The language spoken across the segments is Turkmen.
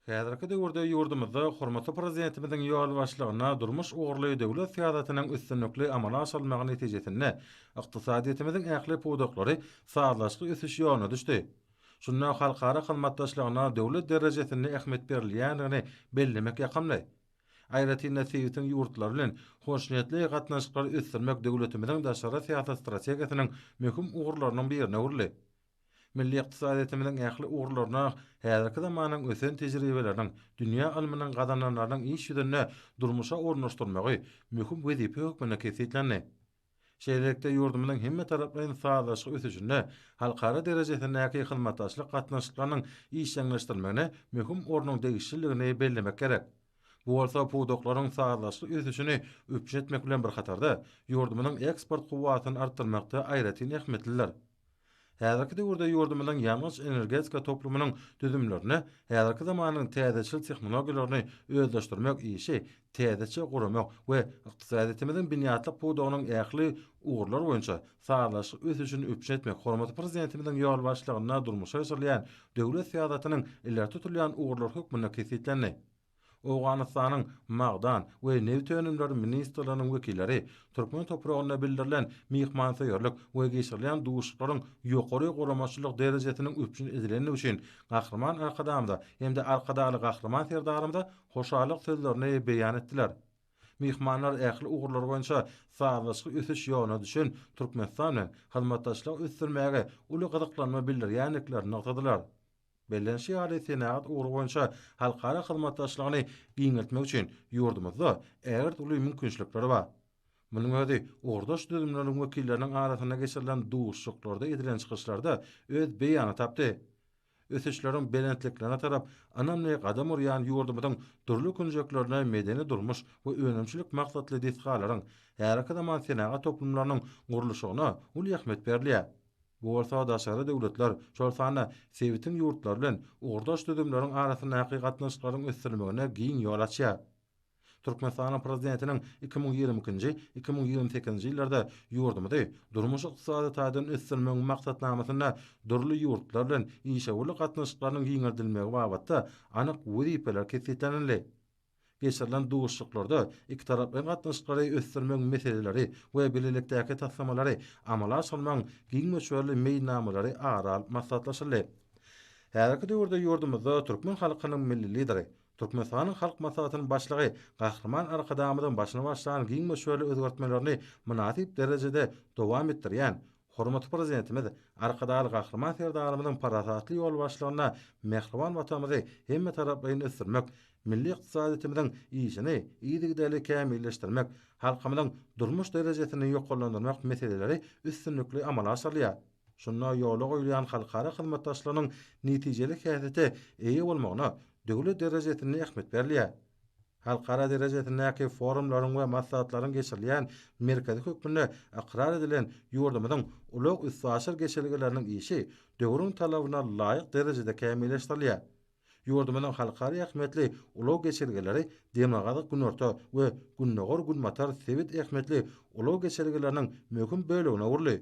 Häzirki döwürde ýurdumyzda hormatly Prezidentimiziň ýolbaşçylygynda durmuş ugurly döwlet syýasatynyň üstünlikli amala aşyrylmagy netijesinde ykdysadyýetimiziň ähli pudaklary sazlaşykly ösüş ýoluna düşdi. Şunda halkara hyzmatdaşlygyna döwlet derejesinde ähmiýet berilýändigini bellemek ýakymly. Aýratyn-da sebitiň ýurtlary bilen hoşniýetli gatnaşyklary ösdürmek döwletimiziň daşary syýasat strategiýasynyň möhüm ugurlarynyň birine öwrüldi. Milli ykdysadyýetimiziň ähli ugurlaryna häzirki zamanyň ösen tejribeleriniň, dünýä ylmynyň gazananlarynyň iş ýüzünde durmuşa ornaşdyrylmagy möhüm wezipe hökmünde kesgitlendi. Şeýlelikde, ýurdumyzyň hemmetaraplaýyn sazlaşykly ösüşinde halkara derejesindäki hyzmatdaşlyk gatnaşyklarynyň işjeňleşdirilmegine möhüm ornuň degişliligini bellemek gerek. Bu bolsa pudaklaryň sazlaşykly ösüşini üpjün etmek bilen bir hatarda, ýurdumyzyň eksport kuwwatyny artdyrmakda aýratyn ähmiýetlidir. Häzirki döwürde ýurdumyzyň ýangyç-energetika toplumynyň düzümlerinde häzirki zamanyň täzeçil tehnologiýalaryny özleşdirmek işi täzeçe guramak we ykdysadyýetimiziň binýatlyk pudagynyň ähli ugurlar boýunça sazlaşykly ösüşini üpjün etmek hormatly Prezidentimiziň ýolbaşçylygynda durmuşa geçirilýän döwlet syýasatynyň ileri tutulýan ugurlary hökmünde kesgitlendi. Owganystanyň Magdan we nebit önümleri ministrliginiň wekilleri türkmen topragynda bildirilen myhmansöýerlik we geçirilýän duşuşyklaryň ýokary guramaçylyk derejesiniň üpjün edilendigi üçin Gahryman Arkadagymyza hem-de Arkadagly Gahryman Serdarymyza hoşallyk sözlerini beýan etdiler. Myhmanlar ähli ugurlar boýunça sazlaşykly ösüş ýoluna düşen Türkmenistan bilen hyzmatdaşlygy ösdürmäge uly gyzyklanma bildirýändiklerini nygtadylar. Bellenişi ýaly, senagat ugry boýunça halkara hyzmatdaşlygyny giňeltmek üçin ýurdumyzda ägirt uly mümkinçilikler bar. Munuň özi ugurdaş düzümleriň wekilleriniň arasynda geçirilen duşuşyklarda edilen çykyşlarda öz beýanyny tapdy. Ösüşleriň belentliklerine tarap ynamly gadam urýan ýurdumyzyň dürli künjeklerinde medeni-durmuş we önümçilik maksatly desgalaryň, häzirki zaman senagat toplumlarynyň gurluşygyna uly ähmiýet berilýär. Bu bolsa daşary döwletler, şol sanda sebitiň ýurtlary bilen ugurdaş düzümleriň arasyndaky gatnaşyklaryň ösdürilmegine giň ýol açýar. Türkmenistanyň Prezidentiniň 2022-nji, 2028-nji ýyllarda ýurdumyzy durmuş-ykdysady taýdan ösdürmegiň maksatnamasynda dürli ýurtlar bilen işewürlik gatnaşyklarynyň giňeldilmegi babatda anyk wezipeler kesgitlenildi. Geçirilen duşuşyklarda ikitaraplaýyn gatnaşyklary ösdürmegiň meseleleri we bilelikdäki taslamalary amala aşyrmagyň giň möçberli meýilnamalary ara alyp maslahatlaşyldy. Häzirki döwürde ýurdumyzda türkmen halkynyň Milli Lideri, Türkmenistanyň Halk Maslahatynyň Başlygy Gahryman Arkadagymyzyň başyny başlan giň möçberli özgertmelerini mynasyp derejede dowam etdirýän Hormatly Prezidentimiz Arkadagly Gahryman Serdarymyzyň parasatly ýolbaşçylygynda mähriban Watanymyzy hemmetaraplaýyn ösdürmek, milli ykdysadyýetimiziň işini yzygiderli kämilleşdirmek, halkymyzyň durmuş derejesini ýokarlandyrmak meseleleri üstünlikli amala aşyrylýar. Şunda ýola goýulýan halkara hyzmatdaşlygynyň netijeli häsiýete eýe bolmagyna döwlet derejesinde ähmiýet berilýär. Halkara derejesindäki forumlaryň we maslahatlaryň geçirilýän merkezi hökmünde ykrar edilen ýurdumyzyň ulag-üstaşyr geçelgeleriniň işi döwrüň talabyna laýyk derejede kämilleşdirilýär. Ýurdumyzyň halkara ähmiýetli ulag geçelgeleri Demirgazyk-Günorta we Gündogar-Günbatar sebit ähmiýetli ulag geçelgeleriniň möhüm bölegine öwrüldi.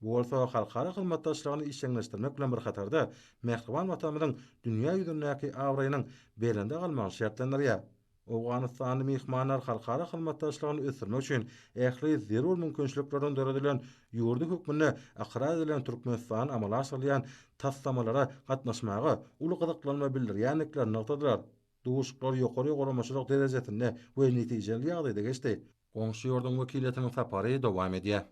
Bu bolsa halkara hyzmatdaşlygyny işjeňleşdirmek bilen bir hatarda, mähriban Watanymyzyň dünýä ýüzündäki abraýynyň belende galmagyny şertlendirýär. Owganystanly myhmanlar halkara hyzmatdaşlygyny ösdürmek üçin ähli zerur mümkinçilikleriň döredilen ýurdy hökmünde ykrar edilen Türkmenistanda amala aşyrylýan taslamalara gatnaşmaga uly gyzyklanma bildirýändiklerini nygtadylar. Duşuşyklar ýokary guramaçylyk derejesinde we netijeli ýagdaýda geçdi. Goňşy ýurduň wekiliýetiniň sapary dowam edýär.